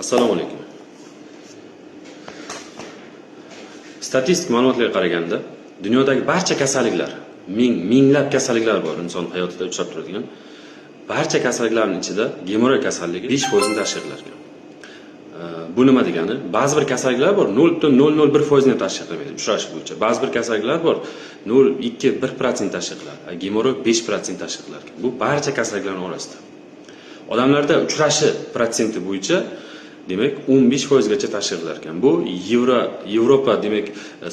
Assalomu alaykum. Statistik ma'lumotlarga qaraganda, dunyodagi barcha kasalliklar, ming minglab kasalliklar bor inson hayotida uchrab turadigan. Barcha kasalliklarning ichida gemoroy kasalligi 5% ni tashkil qilar ekan. Bu nima degani? Ba'zi bir kasalliklar bor 0,001% ni tashkil qilmaydi uchrash bo'yicha. Ba'zi bir kasalliklar bor 0,2-1% tashkil qiladi. Gemoroy 5% tashkil qilar ekan. Bu barcha kasalliklarning orasida. Odamlarda uchrashi protsenti bo'yicha, demak, 15% gacha tashkil qilar ekan. Bu Yevropa, demak,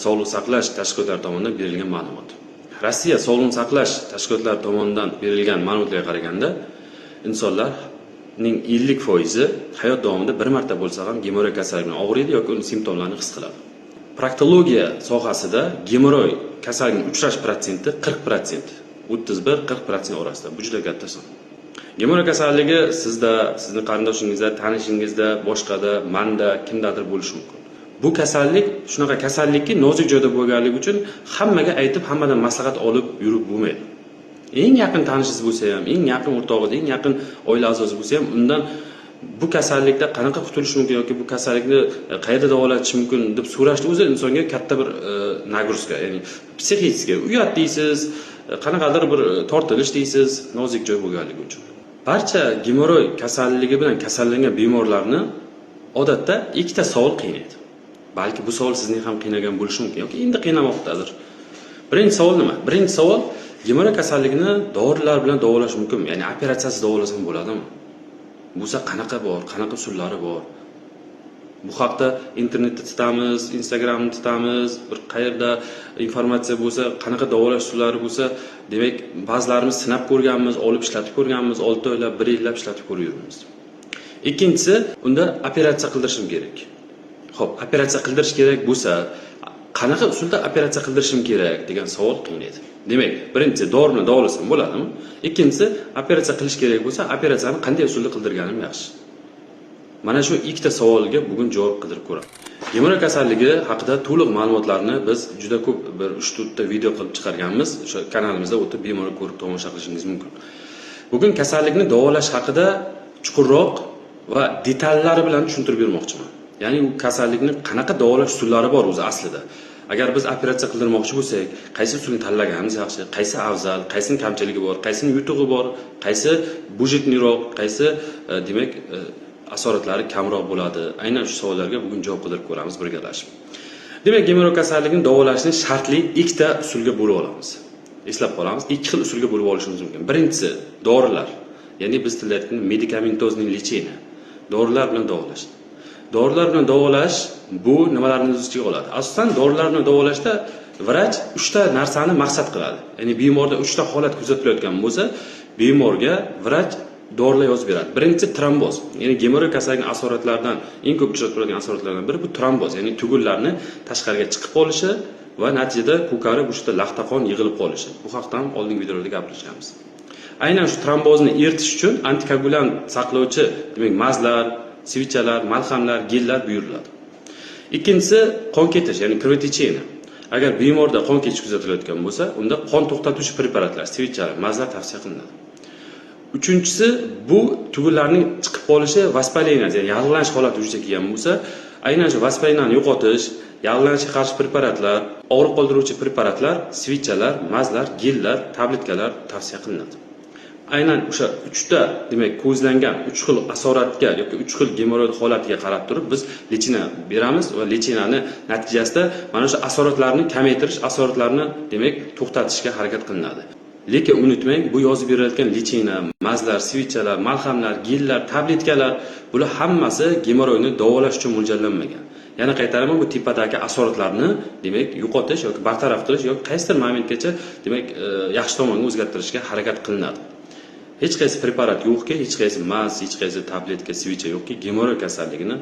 sog'liqni saqlash tashkilotlari tomonidan berilgan ma'lumot. Rossiya sog'liqni saqlash tashkilotlari tomonidan berilgan ma'lumotlarga qaraganda, insonlarning 50% hayot davomida bir marta bo'lsa ham gemoroy kasalligi bilan og'riydi yoki uning simptomlarini his qiladi. Proktologiya sohasida gemoroy kasalligining uchrash protsenti 40%, 31-40% orasida. Bu juda katta son. Gemoroy kasalligi sizda, sizni qarindoshingizda, tanishingizda, boshqada, manda, kimdadir bo'lishi mumkin. Bu kasallik shunaqa kasallikki, nozik joyda bo'lganligi uchun hammaga aytib, hammadan maslahat olib yurib bo'lmaydi. Eng yaqin tanishingiz bo'lsa ham, eng yaqin o'rtog'ingiz, eng yaqin oila a'zosi bo'lsa ham, undan bu kasallikda qanaqa qutulish mumkin yoki bu kasallikni qayerda davolatish mumkin deb so'rashni o'zi insonga katta bir нагрузка, ya'ni psixический uyat deysiz, qanaqadir bir tortilish deysiz, nozik joy bo'lganligi uchun. Barcha gemoroy kasalligi bilan kasallangan bemorlarni odatda ikkita savol qiynaydi. Balki bu savol sizni ham qiynagan bo'lishi mumkin yoki endi qiynamoqdadir. Birinchi savol nima? Birinchi savol: gemoroy kasalligini dorilar bilan davolash mumkinmi? Ya'ni operatsiyasiz davolasam bo'ladimi? Bo'lsa qanaqa bor, qanaqa usullari bor? Bu haqda internetda titamiz, Instagramni titamiz, bir qayerda informatsiya bo'lsa, qanaqa davolash usullari bo'lsa, demak, ba'zilarimiz sinab ko'rganmiz, olib ishlatib ko'rganmiz, 6 oylab, 1 yillab ishlatib ko'rib yuribmiz. Ikkinchisi, unda operatsiya qildirishim kerak. Xo'p, operatsiya qildirish kerak bo'lsa, qanaqa usulda operatsiya qildirishim kerak degan savol qiynaydi. Demak, birinchisi, dori bilan davolasam bo'ladimi? Ikkinchisi, operatsiya qilish kerak bo'lsa, operatsiyani qanday usulda qildirganim yaxshi? Mana shu ikkita savolga bugun javob qidirib ko'ramiz. Gemoroy kasalligi haqida to'liq ma'lumotlarni biz juda ko'p, bir 3-4 ta video qilib chiqarganmiz. O'sha kanalimizda o'tib bemalol ko'rib tomosha qilishingiz mumkin. Bugun kasallikni davolash haqida chuqurroq va detallari bilan tushuntirib bermoqchiman. Ya'ni u kasallikni qanaqa davolash usullari bor o'zi aslida. Agar biz operatsiya qildirmoqchi bo'lsak, qaysi usulni tanlaganimiz yaxshi, qaysi afzal, qaysini kamchiligi bor, qaysini yutug'i bor, qaysi бюджетный roq, qaysi demak, asoratlari kamroq bo'ladi. Aynan shu savollarga bugun javob qidirib ko'ramiz birgalashib. Demak, gemoroy kasalligini davolashni shartli ikkita usulga bo'lib olamiz. Eslab qolamiz, ikki xil usulga bo'lib olishimiz mumkin. Birinchisi dorilar. Ya'ni biz tilda aytganda медикаментозное лечение. Dorilar bilan davolash. Dorilar bilan davolash bu nimalarni o'z ichiga oladi? Asosan dorilar bilan davolashda vrach uchta narsani maqsad qiladi. Ya'ni bemorda uchta holat kuzatilayotgan bo'lsa, bemorga vrach dorilar yozib beradi. Birinchisi tromboz. Ya'ni gemoroy kasalligining asoratlaridan eng ko'p uchrab turadigan asoratlardan biri bu tromboz, ya'ni tugunlarni tashqariga chiqib qolishi va natijada ko'karib o'sha laxta qon yig'ilib qolishi. Bu haqda ham oldingi videolarda gaplashganmiz. Aynan shu trombozni eritish uchun antikoagulyant saqlovchi, demak, mazlar, свеча lar, malhamlar, gellar buyuriladi. Ikkinchisi qon ketish, ya'ni кровотечение. Agar bemorda qon ketish kuzatilayotgan bo'lsa, unda qon to'xtatuvchi preparatlar, свеча lar, mazlar tavsiya qilinadi. Uchinchisi bu tugunlarning chiqib qolishi, воспаление, ya'ni yallig'lanish holati yuzaga kelgan bo'lsa, aynan shu воспаление ni yo'qotish, yallig'lanishga qarshi preparatlar, og'riq qoldiruvchi preparatlar, свеча lar, mazlar, gellar, tabletkalar tavsiya qilinadi. Aynan o'sha uchta, demak, ko'zlangan uch xil asoratga yoki uch xil gemoroid holatiga qarab turib biz лечение beramiz va лечение ni natijasida mana shu asoratlarni kamaytirish, asoratlarni, demak, to'xtatishga harakat qilinadi. Lekin unutmang, bu yozib berilayotgan лечение, mazlar, свеча lar, malhamlar, gellar, tabletkalar, bular hammasi gemoroyni davolash uchun mo'ljallanmagan. Yana qaytaraman, bu tepadagi asoratlarni, demak, yo'qotish yoki bartaraf qilish yoki qaysidir momentgacha, demak, yaxshi tomonga o'zgartirishga harakat qilinadi. Hech qaysi preparat yo'qki, hech qaysi maz, hech qaysi tabletka, свеча yo'qki, gemoroy kasalligini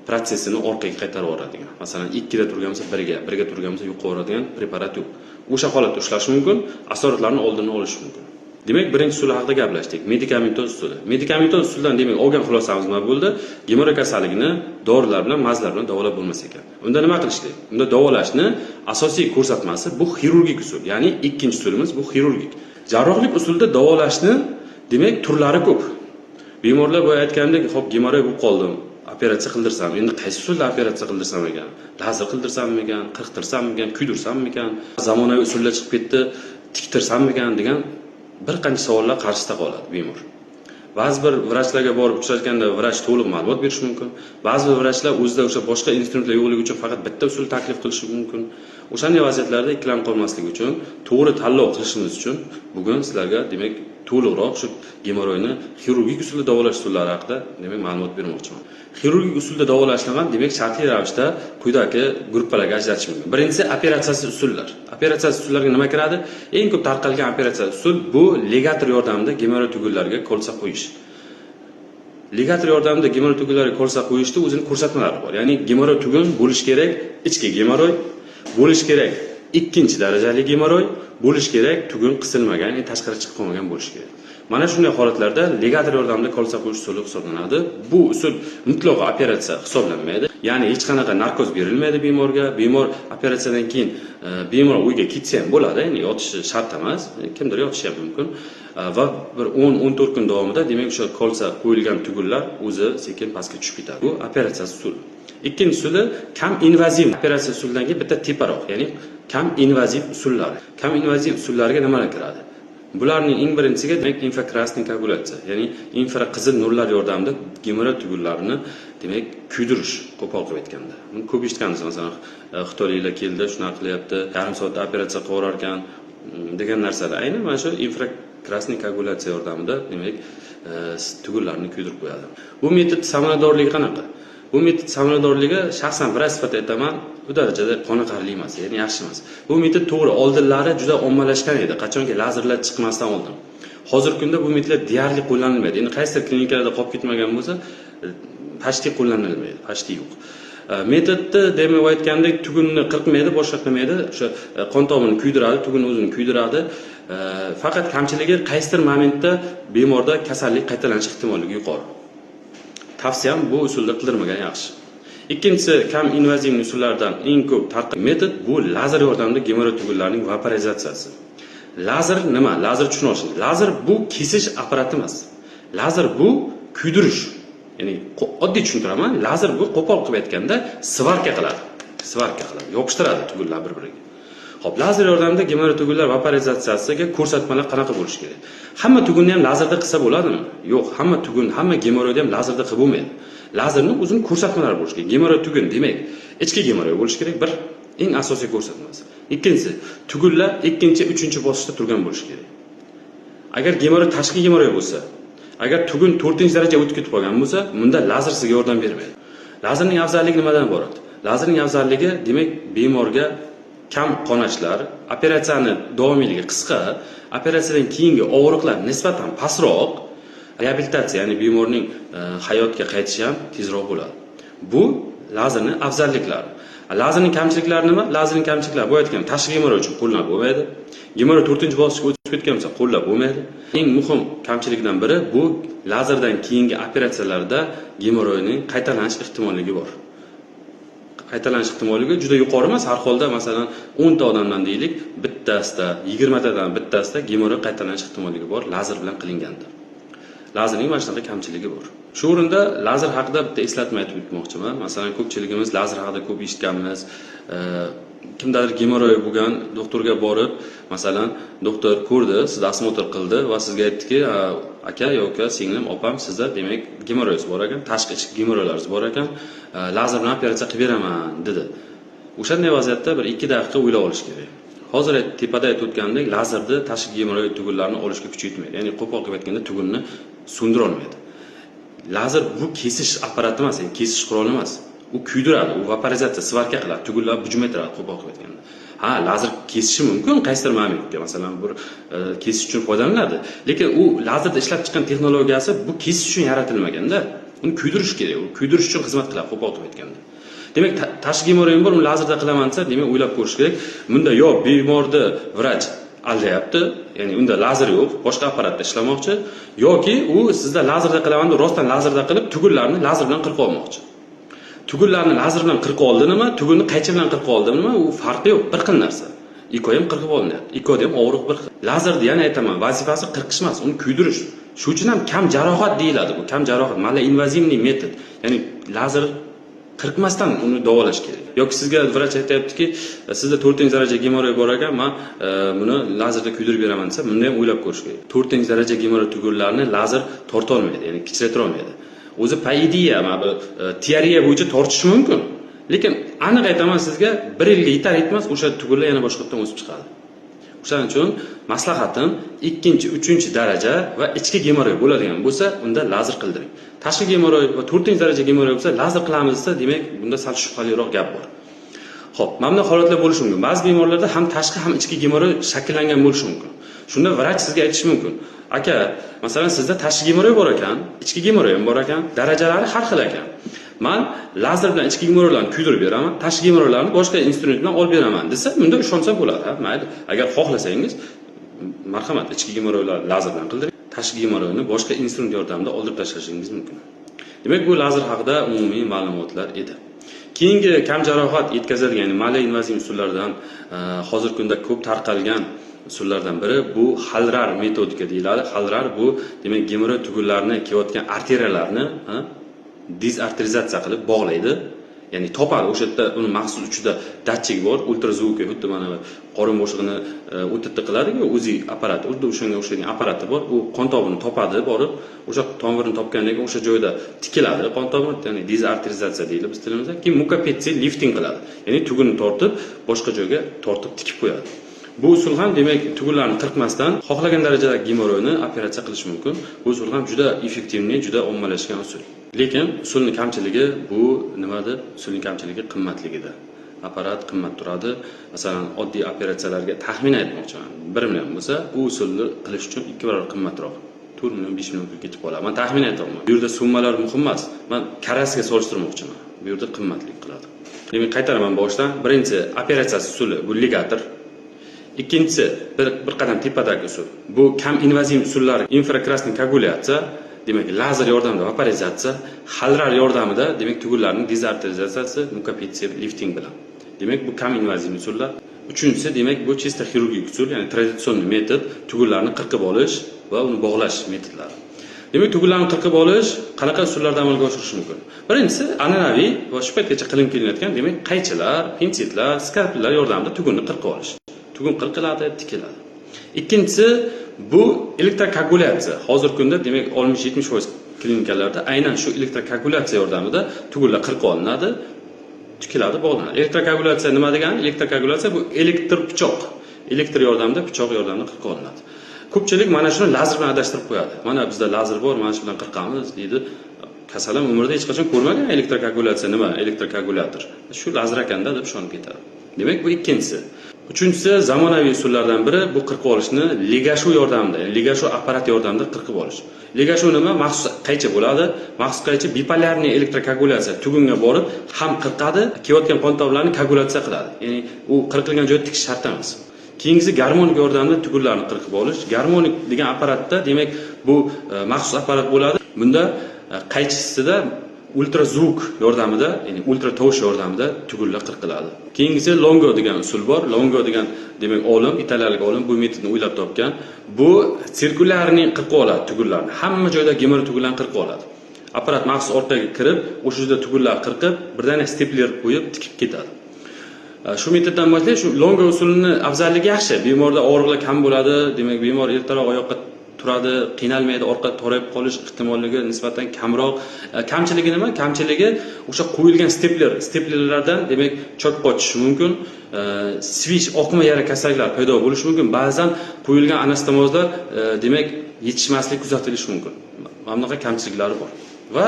protsessini orqaga qaytarib yuboradigan. Masalan, ikkida turgan bo'lsa birga, birga turgan bo'lsa yo'q qilib yuboradigan preparat yo'q. O'sha holatda ushlash mumkin, asoratlarni oldini olish mumkin. Demak, birinchi usul haqida gaplashdik. Medikamentoz usuli. Medikamentoz usuldan, demak, olgan xulosamiz nima bo'ldi? Gemoroy kasalligini dorilar bilan, mazlar bilan davolab bo'lmas ekan. Unda nima qilish kerak? Unda davolashni asosiy ko'rsatmasi bu xirurgik usul. Ya'ni ikkinchi usulimiz bu xirurgik. Jarrohlik usulida davolashni, demak, turlari ko'p. Bemorlar boya aytganimdek, xo'p, gemoroy bo'lib qoldim. Operatsiya qildirsam, endi qaysi usulda operatsiya qildirsam ekan? Lazer qildirsammikan, qirqtirsammikan, kuydirsammikan, zamonaviy usullar chiqib ketdi, tiktirsammikan degan bir qancha savollar qarshisida qoladi bemor. Ba'zi bir vrachlarga borib uchrashganda vrach to'liq ma'lumot berishi mumkin. Ba'zi bir vrachlar o'zida o'sha boshqa instrumentlar yo'qligi uchun faqat bitta usul taklif qilishi mumkin. O'shanday vaziyatlarda ikkilanib qolmaslik uchun, to'g'ri tanlov qilishimiz uchun bugun sizlarga, demak, to'liqroq shu gemoroyni xirurgik usulda davolash usullari haqida, demak, ma'lumot bermoqchiman. Xirurgik usulda davolashni ham, demak, shartli ravishda quyidagi gruppalarga ajratish mumkin. Birinchisi operatsiyasiz usullar. Operatsiyasiz usullarga nima kiradi? Eng ko'p tarqalgan operatsiya usul bu лигатор yordamida gemoroy tugunlariga кольца qo'yish. Лигатор yordamida gemoroy tugunlariga кольца qo'yishda o'zini ko'rsatmalari bor. Ya'ni gemoroy tugun bo'lishi kerak, ichki gemoroy bo'lishi kerak, ikkinchi darajali gemoroy bo'lishi kerak, tugun qisilmagan, ya'ni tashqari chiqib qolmagan bo'lishi kerak. Mana shunday holatlarda лигатор yordamida кольца qo'yish usuli hisoblanadi. Bu usul mutlaqo operatsiya hisoblanmaydi. Ya'ni hech qanaqa narkoz berilmaydi bemorga. Bemor operatsiyadan keyin bemalol uyga ketsa ham bo'ladi, ya'ni yotishi shart emas, kimdir yotishi ham mumkin. Va bir 10-14 kun davomida, demak, o'sha кольца qo'yilgan tugunlar o'zi sekin pastga tushib ketadi. Bu operatsiyasiz usul. Ikkinchi usuli kam invaziv operatsiya usulidan keyin bitta teparoq, ya'ni kam invaziv usullar. Kam invaziv usullarga nimalar kiradi? Bularning eng birinchisiga, demak, инфракрасный koagulyatsiya, ya'ni infraqizil nurlar yordamida gemoroy tugunlarini, demak, kuydirish, qo'pol qilib aytganda. Buni ko'p eshitganmiz, masalan, xitoyliklar keldi, shunaqa qilyapti, yarim soatda operatsiya qilib yuborar ekan degan narsalar. Aynan mana shu инфракрасный koagulyatsiya yordamida, demak, tugunlarni kuydirib qo'yadi. Bu metod samaradorligi qanaqa? Bu metod samaradorligi, shaxsan vrach sifatida aytaman, bu darajada qoniqarli emas, ya'ni yaxshi emas. Bu metod, to'g'ri, oldinlari juda ommalashgan edi, qachonki lazerlar chiqmasdan oldin. Hozirgi kunda bu metodlar deyarli qo'llanilmaydi. Endi qaysidir klinikalarda qolib ketmagan bo'lsa, почти qo'llanilmaydi, почти yo'q. Metodni, demak, aytgandek, tugunni qirqmaydi, boshqa qilmaydi, o'sha qon tomirini kuydiradi, tugunni o'zini kuydiradi. Faqat kamchiligi, qaysidir momentda bemorda kasallik qaytalanish ehtimolligi yuqori. Tavsiyam, bu usulda qildirmagan yaxshi. Ikkinchisi, kam invazivniy usullardan eng ko'p tarqalgan metod bu lazer yordamida gemoroy tugunlarining vaporizatsiyasi. Lazer nima? Lazer tushunib olishimiz. Lazer bu kesish apparati emas. Lazer bu kuydirish. Ya'ni oddiy tushuntiraman, lazer bu qo'pol qilib aytganda сварка qiladi. Сварка qiladi, yopishtiradi tugunlar bir-biriga. Xo'p, lazer yordamida gemoroy tugunlar vaporizatsiyasiga ko'rsatmalar qanaqa bo'lishi kerak? Hamma tugunni ham lazerda qilsa bo'ladimi? Yo'q, hamma tugun, hamma gemoroyni ham lazerda qilib bo'lmaydi. Lazerni o'zini ko'rsatmalari bo'lishi kerak. Gemoroy tugun, demak, ichki gemoroy bo'lishi kerak, bir eng asosiy ko'rsatmasi. Ikkinchisi, tugunlar ikkinchi, uchinchi bosqichda turgan bo'lishi kerak. Agar gemoroy tashqi gemoroy bo'lsa, agar tugun 4-darajaga o'tib ketib qolgan bo'lsa, bunda lazer sizga yordam bermaydi. Lazerning afzalligi nimadan iborat? Lazerning afzalligi, demak, bemorga kam qonashlar, operatsiyani davomiyligi qisqa, operatsiyadan keyingi og'riqlar nisbatan pastroq, reabilitatsiya, ya'ni bemorning hayotga qaytishi ham tezroq bo'ladi. Bu lazerning afzalliklari. Lazerning kamchiliklari nima? Lazerning kamchiliklari, bu aytgan, tashqi gemoroy uchun qo'llanib bo'lmaydi. Gemoroy 4-bosqichga o'tib ketgan bo'lsa, qo'llab bo'lmaydi. Eng muhim kamchilikdan biri bu lazerdan keyingi operatsiyalarda gemoroyning qaytalanish ehtimolligi bor. Qaytalanish ehtimolligi juda yuqori emas, har holda, masalan, 10 ta odamdan, deylik, bittasida, 20 tadan bittasida gemoroy qaytalanish ehtimolligi bor lazer bilan qilinganda. Lazerning mana shunaqa kamchiligi bor. Shu o'rinda lazer haqida bitta eslatma aytib o'tmoqchiman. Masalan, ko'pchiligimiz lazer haqida ko'p eshitganmiz. Kimdadir gemoroy bo'lgan doktorga borib, masalan, doktor ko'rdi, sizni осмотр qildi va sizga aytdiki, aka yoki singlim, opam, sizda, demak, gemoroyingiz bor ekan, tashqi ichki gemoroylaringiz bor ekan, lazer bilan operatsiya qilib beraman, dedi. O'shanday vaziyatda 1-2 daqiqa o'ylab olish kerak. Hozir tepada aytib o'tgandek, lazerni tashqi gemoroy tugunlarini olishga kuchi yetmaydi. Ya'ni qo'pol qilib aytganda, tugunni so'ndira olmaydi. Lazer bu kesish apparati emas, ya'ni kesish quroli emas. U kuydiradi, u vaporizatsiya, сварка qiladi, tugunlar bujmaytiradi, qo'pol qilib aytganda. Ha, lazer kesishi mumkin qaysidir momentga, masalan, bir kesish uchun foydalaniladi. Lekin u lazerda ishlab chiqqan texnologiyasi bu kesish uchun yaratilmaganda, uni kuydirish kerak, u kuydirish uchun xizmat qiladi, qo'pol qilib aytganda. Demak, tashqi gemoroyim bor, uni lazerda qilaman desa, demak, o'ylab ko'rish kerak. Bunda yo bemorni vrach aldayapti, ya'ni unda lazer yo'q, boshqa apparatda ishlamoqchi, yoki u sizda lazerda qilaman deb rostdan lazerda qilib, tugunlarni lazer bilan qirqib olmoqchi. Tugunlarni lazer bilan qirqib oldi nima, tugunni qaychi bilan qirqib oldi nima, u farqi yo'q, bir xil narsa. Ikkovi ham qirqib olinyapti. Ikkovida ham og'riq bir xil. Lazerni, yana aytaman, vazifasi qirqish emas, uni kuydirish. Shu uchun ham kam jarohat deyiladi bu. Kam jarohat, малоинвазивный метод. Ya'ni lazer qirqmasdan uni davolash kerak. Yoki sizga vrach aytyaptiki, sizda 4-daraja gemoroy bor ekan, man buni lazerda kuydirib beraman desa, bunda ham o'ylab ko'rish kerak. 4-daraja gemoroy tugunlarini lazer tortolmaydi, ya'ni kichraytira olmaydi. O'zi по идее, mana bu теория bo'yicha tortishi mumkin. Lekin aniq aytaman sizga, bir yilga yetar yetmas o'sha tugunlar yana boshqatdan o'sib chiqadi. O'shaning uchun maslahatim, ikkinchi, uchinchi daraja va ichki gemoroy bo'ladigan bo'lsa, unda lazer qildiring. Tashqi gemoroy va 4-daraja gemoroy bo'lsa, lazer qilamiz desa, demak, bunda sal shubhaliroq gap bor. Xo'p, mana bunday holatlar bo'lishi mumkin. Ba'zi bemorlarda ham tashqi, ham ichki gemoroy shakllangan bo'lishi mumkin. Shunda vrach sizga aytishi mumkin: "Aka, masalan, sizda tashqi gemoroy bor ekan, ichki gemoroy ham bor ekan, darajalari har xil ekan. Man lazer bilan ichki gemoroylarni kuydirib beraman, tashqi gemoroylarni boshqa instrument bilan olib beraman", desa, bunda ishonsa bo'ladi. Ha, mayli. Agar xohlasangiz, marhamat, ichki gemoroylarni lazer bilan qildiring, tashqi gemoroyni boshqa instrument yordamida oldirib tashlashingiz mumkin. Demak, bu lazer haqida umumiy ma'lumotlar edi. Keyingi kam jarohat yetkazadigan, ya'ni малоинвазив usullardan, hozirgi kunda ko'p tarqalgan usullardan biri bu Xalrar metodika deyiladi. Xalrar bu, demak, gemoroy tugunlarini kelayotgan arteriyalarni dezarterizatsiya qilib bog'laydi. Ya'ni topadi o'sha yerda, uni maxsus uchida datchik bor, ультразвук, xuddi mana qorin bo'shlig'ini УТТ qiladiku, УЗИ apparati, xuddi o'shanga o'xshagan apparati bor. U qon tomirini topadi borib, o'sha tomirni topgandan keyin o'sha joyda tikiladi qon tomir, ya'ni dezarterizatsiya deyiladi biz tilimizda. Keyin мукопецио lifting qiladi, ya'ni tugunni tortib, boshqa joyga tortib tikib qo'yadi. Bu usul ham, demak, tugunlarni qirqmasdan xohlagan darajadagi gemoroyni operatsiya qilish mumkin. Bu usul ham juda эффективный, juda ommalashgan usul. Lekin usulni kamchiligi bu nimada? Usulning kamchiligi qimmatligida. Apparat qimmat turadi. Masalan, oddiy operatsiyalarga taxminan aytmoqchiman, 1 million bo'lsa, bu usulni qilish uchun ikki barobar qimmatroq, 4 million, 5 million pul ketib qoladi. Man taxmin aytyapman, bu yerda summalar muhim emas, man karasiga solishtirmoqchiman. Bu yerda qimmatlik qiladi. Demak, qaytaraman boshidan: birinchi operatsiyasi usuli bu лигатор, ikkinchisi bir qadam tepadagi usul, bu kam invaziv usullar, инфракрасный koagulyatsiya, demak, lazer yordamida vaporizatsiya, Xalrar yordamida, demak, tugunlarning dezarterizatsiyasi мукопецио lifting bilan. Demak, bu kam invaziv usullar. Uchinchisi, demak, bu чисто xirurgik usul, ya'ni традиционный метод, tugunlarni qirqib olish va uni bog'lash metodlari. Demak, tugunlarni qirqib olish qanaqa usullarda amalga oshirish mumkin? Birinchisi, an'anaviy va shu paytgacha qilinib kelinayotgan, demak, qaychilar, pinsetlar, skalpellar yordamida tugunni qirqib olish. Tugun qirqiladi, tikiladi. Ikkinchisi, bu elektrokoagulyatsiya. Hozirgi kunda, demak, 60-70% klinikalarda aynan shu elektrokoagulyatsiya yordamida tugunlar qirqib olinadi, tikiladi, bog'lanadi. Elektrokoagulyatsiya nima degani? Elektrokoagulyatsiya bu elektr pichoq, elektr yordamida, pichoq yordamida qirqib olinadi. Ko'pchilik mana shuni lazer bilan adashtirib qo'yadi. "Mana bizda lazer bor, mana shu bilan qirqamiz", deydi. Kasal ham umrida hech qachon ko'rmagan elektrokoagulyatsiya nima, elektrokoagulyator shu lazer ekanda deb ishonib ketadi. Demak, bu ikkinchisi. Uchinchisi, zamonaviy usullardan biri, bu qirqib olishni LigaSure yordamida, ya'ni LigaSure apparat yordamida qirqib olish. LigaSure nima? Maxsus qaychi bo'ladi. Maxsus qaychi биполярный elektrokoagulyatsiya, tugunga borib ham qirqadi, kelayotgan qon tomirlarni koagulyatsiya qiladi, ya'ni u qirqilgan joyda tikish shart emas. Keyingisi, garmonik yordamida tugunlarni qirqib olish. Garmonik degan apparatda, demak, bu maxsus apparat bo'ladi. Bunda qaychisida ультразвук yordamida, ya'ni ultra tovush yordamida tugunlar qirqiladi. Keyingisi, Longo degan usul bor. Longo degan, demak, olim, italiyalik olim bu metodni o'ylab topgan. Bu циркулярный qirqib oladi tugunlarni, hamma joyda gemoroy tugunlarni qirqib oladi. Apparat maxsus orqaga kirib, o'sha yerda tugunlar qirqib, birdaniga stepler qo'yib, tikib ketadi. Shu metoddan boshlaylik. Shu Longo usulini afzalligi, yaxshi, bemorda og'riqlar kam bo'ladi, demak, bemor ertaroq oyoqqa turadi, qiynalmaydi, orqa torayib qolish ehtimolligi nisbatan kamroq. Kamchiligi nima? Kamchiligi, o'sha qo'yilgan steplerlardan, demak, chok qochishi mumkin, свищ, oqma yara kasalliklar paydo bo'lishi mumkin, ba'zan qo'yilgan anastomozlar, demak, yetishmaslik kuzatilishi mumkin. Mana bunaqa kamchiliklari bor va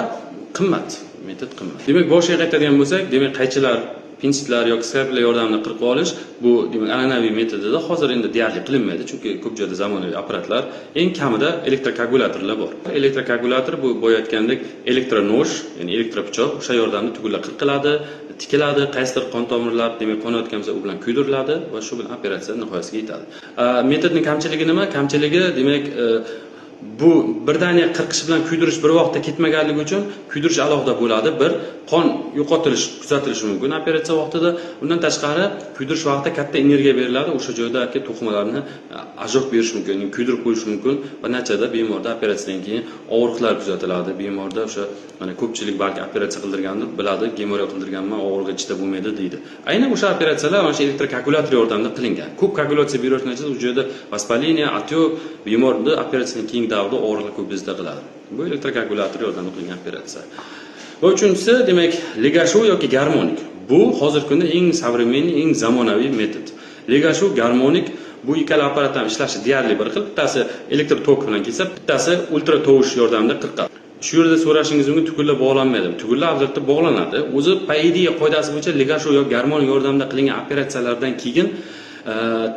qimmat, metod qimmat. Demak, boshiga qaytadigan bo'lsak, demak, qaychilar, pinsetlar yoki skalpellar yordamida qirqib olish, bu, demak, an'anaviy metodida hozir endi deyarli qilinmaydi, chunki ko'p joyda zamonaviy apparatlar, eng kamida elektrokoagulyatorlar bor. Elektrokoagulyator bu boya aytgandek электронож, ya'ni elektropichoq. O'sha yordamida tugunlar qirqiladi, tikiladi, qaysidir qon tomirlar, demak, qonayotgan bo'lsa, u bilan kuydiriladi va shu bilan operatsiya nihoyasiga yetadi. Metodning kamchiligi nima? Kamchiligi, demak, Bu birdaniga qirqish bilan kuydirish bir vaqtda ketmaganligi uchun kuydirish alohida bo'ladi. Bir qon yo'qotilish kuzatilishi mumkin operatsiya vaqtida. Undan tashqari, kuydirish vaqtida katta energiya beriladi, o'sha joydagi to'qimalarni ожог berishi mumkin, ya'ni kuydirib qo'yishi mumkin va natijada bemorda operatsiyadan keyin og'riqlar kuzatiladi. Bemorda o'sha, mana, ko'pchilik balki operatsiya qildirgandir, biladi, gemoroy qildirganman, og'rig'i ichda bo'lmaydi, deydi. Aynan o'sha operatsiyalar mana shu elektrokoagulyator yordamida qilingan. Ko'p koagulyatsiya berish natijasida u joyda воспаление, отек, bemorni operatsiyadan keyingi davrda og'riqlar ko'p bezovta qiladi. Bu elektrokoagulyator yordamida qilingan operatsiya. Va uchinchisi, demak, Ligashu yoki garmonik. Bu hozirgi kunda eng современный, eng zamonaviy metod. Ligashu, garmonik, bu ikkala apparat ham ishlashi deyarli bir xil. Bittasi elektr tok bilan kelsa, bittasi ultra tovush yordamida qirqadi. Shu yerda so'rashingiz mumkin, tugunlar bog'lanmaydimi? Tugunlar albatta bog'lanadi. O'zi, по идее, qoidasi bo'yicha Ligashu yoki garmonik yordamida qilingan operatsiyalardan keyin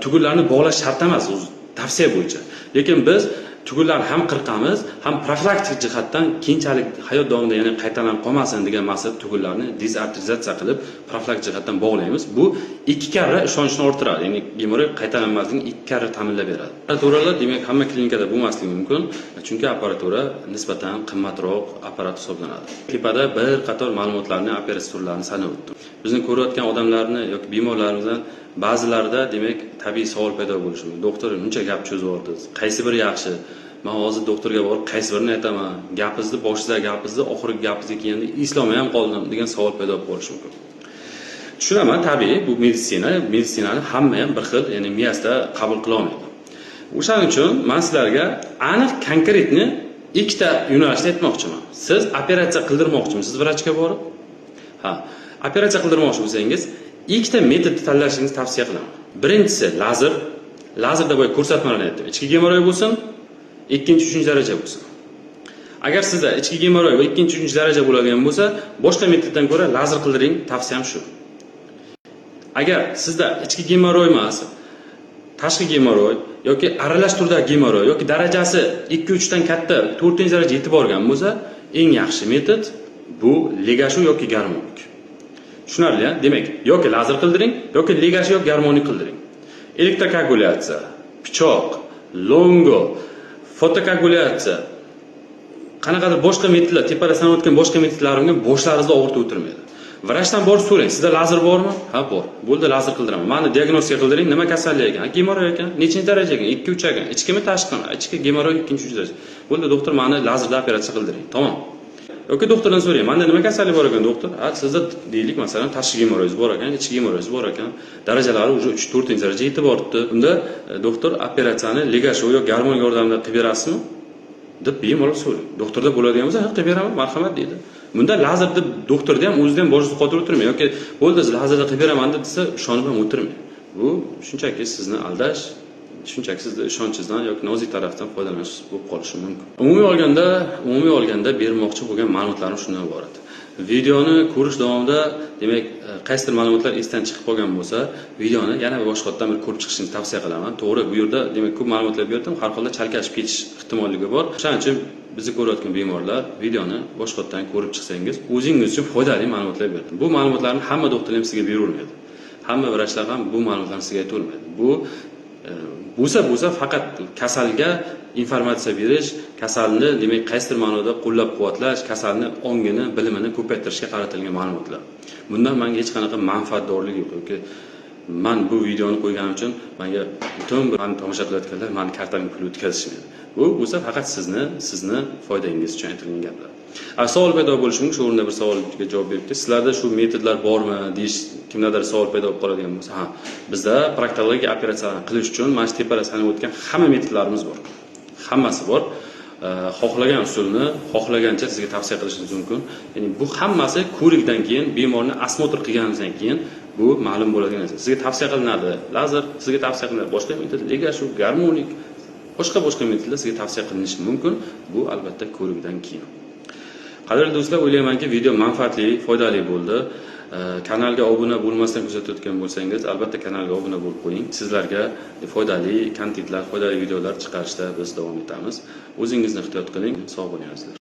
tugunlarni bog'lash shart emas o'zi, tavsiya bo'yicha. Lekin biz tugunlarni ham qirqamiz, ham profilaktik jihatdan keyinchalik hayot davomida yana qaytalanib qolmasin degan maqsadda tugunlarni dezarterizatsiya qilib, profilaktik jihatdan bog'laymiz. Bu ikki karra ishonchni orttiradi, ya'ni gemoroy qaytalanmasligini ikki karra ta'minlab beradi. Apparaturalar, demak, hamma klinikada bo'lmasligi mumkin, chunki apparatura nisbatan qimmatroq apparat hisoblanadi. Tepada bir qator ma'lumotlarni, operatsiya turlarini sanab o'tdim. Bizni ko'rayotgan odamlarni yoki bemorlarimizdan ba'zilarida, demak, tabiiy savol paydo bo'lishi mumkin: "Doktor, muncha gap cho'zib yubordingiz, qaysi biri yaxshi? Man hozir doktorga borib qaysi birini aytaman? Gapingizni boshidagi gapingizni oxirgi gapingizga kelganda eslolmay ham qoldim", degan savol paydo bo'lib qolishi mumkin. Tushunaman, tabiiy, bu meditsina, meditsinani hamma ham bir xil, ya'ni miyasida qabul qilolmaydi. O'shaning uchun man sizlarga aniq, конкретный ikkita yo'nalishda aytmoqchiman. Siz operatsiya qildirmoqchimisiz vrachga borib? Ha, operatsiya qildirmoqchi bo'lsangiz, ikkita metodni tanlashingizni tavsiya qilaman. Birinchisi lazer. Lazerda boya ko'rsatmalarni aytdim, ichki gemoroy bo'lsin, ikkinchi, uchinchi daraja bo'lsin. Agar sizda ichki gemoroy va ikkinchi, uchinchi daraja bo'ladigan bo'lsa, boshqa metoddan ko'ra lazer qildiring, tavsiyam shu. Agar sizda ichki gemoroy emas, tashqi gemoroy yoki aralash turdagi gemoroy yoki darajasi ikki, uchdan katta, to'rtinchi daraja yetib borgan bo'lsa, eng yaxshi metod bu Ligashu yoki garmonik. Tushunarli, a? Demak, yoki lazer qildiring, yoki Ligashu yoki garmonik qildiring. Elektrokoagulyatsiya, pichoq, Longo, fotokoagulyatsiya, qanaqadir boshqa metodlar, tepada sanab o'tgan boshqa metodlarimga boshlaringizni og'ritib o'tirmaydi. Vrachdan borib so'rang: "Sizda lazer bormi?" "Ha, bor." "Bo'ldi, lazer qildiraman. Mani diagnostika qildiring, nima kasallik ekan?" "Gemoroy ekan." "Nechinchi daraja ekan?" "Ikki, uch ekan." "Ichkimi, tashqimi?" "Ichki gemoroy, ikkinchi, uchinchi daraja." "Bo'ldi, doktor, mani lazerda operatsiya qildiring." Tamom. Yoki doktordan so'rang: "Manda nima kasallik bor ekan, doktor?" "Ha, sizda, deylik, masalan, tashqi gemoroyingiz bor ekan, ichki gemoroyingiz bor ekan, darajalari уже uch, to'rtinchi darajaga yetib boribdi. Unda doktor, operatsiyani Ligashu yoki garmon yordamida qilib berasizmi?" deb bemalol so'rang. Doktorda bo'ladigan bo'lsa, "Ha, qilib beraman, marhamat", deydi. Bunda lazer deb doktorda ham, o'zida ham boshingizni qotirib o'tirmang yoki "Bo'ldi, lazerda qilib beraman" deb desa, ishonib ham o'tirmang. Bu shunchaki sizni aldash, shunchaki sizni ishonchingizdan yoki nozik tarafdan foydalanish bo'lib qolishi mumkin. Umumiy olganda bermoqchi bo'lgan ma'lumotlarim shundan iborat. Videoni ko'rish davomida, demak, qaysidir ma'lumotlar esdan chiqib qolgan bo'lsa, videoni yana boshqatdan bir ko'rib chiqishingizni tavsiya qilaman. To'g'ri, bu yerda, demak, ko'p ma'lumotlar berdim, har holda chalkashib ketish ehtimolligi bor. O'shaning uchun bizni ko'rayotgan bemorlar videoni boshqatdan ko'rib chiqsangiz, o'zingiz uchun foydali ma'lumotlar berdim. Bu ma'lumotlarni hamma doktorlar ham sizga beravermaydi, hamma vrachlar ham bu ma'lumotlarni sizga aytavermaydi. Bu bo'lsa faqat kasalga informatsiya berish, kasalni, demak, qaysidir ma'noda qo'llab quvvatlash, kasalni ongini, bilimini ko'paytirishga qaratilgan ma'lumotlar. Bundan manga hech qanaqa manfaatdorlik yo'q yoki man bu videoni qo'yganim uchun manga butun bir mani tomosha qilayotganlar mani kartamga pul o'tkazishmaydi. Bu bo'lsa faqat sizni foydangiz uchun aytilgan gaplar. Savol paydo bo'lishi mumkin, shu o'rinda bir savolga javob berib ketay. "Sizlarda shu metodlar bormi?" deyish, kimlardir savol paydo bo'lib qoladigan bo'lsa, ha, bizda proktologiya operatsiyalarni qilish uchun mana shu tepada sanab o'tgan hamma metodlarimiz bor, hammasi bor. Xohlagan usulni xohlagancha sizga tavsiya qilishimiz mumkin. Ya'ni bu hammasi ko'rikdan keyin, bemorni осмотр qilganimizdan keyin bu ma'lum bo'ladigan narsa. Sizga tavsiya qilinadi lazer, sizga tavsiya qilinadi boshqa metod, Ligashu, garmonik, boshqa boshqa metodlar sizga tavsiya qilinishi mumkin. Bu albatta ko'rikdan keyin. Qadrli do'stlar, o'ylaymanki, video manfaatli, foydali bo'ldi. Kanalga obuna bo'lmasdan kuzatayotgan bo'lsangiz, albatta kanalga obuna bo'lib qo'ying. Sizlarga foydali kontentlar, foydali videolar chiqarishda biz davom etamiz. O'zingizni ehtiyot qiling, sog' bo'ling, azizlar.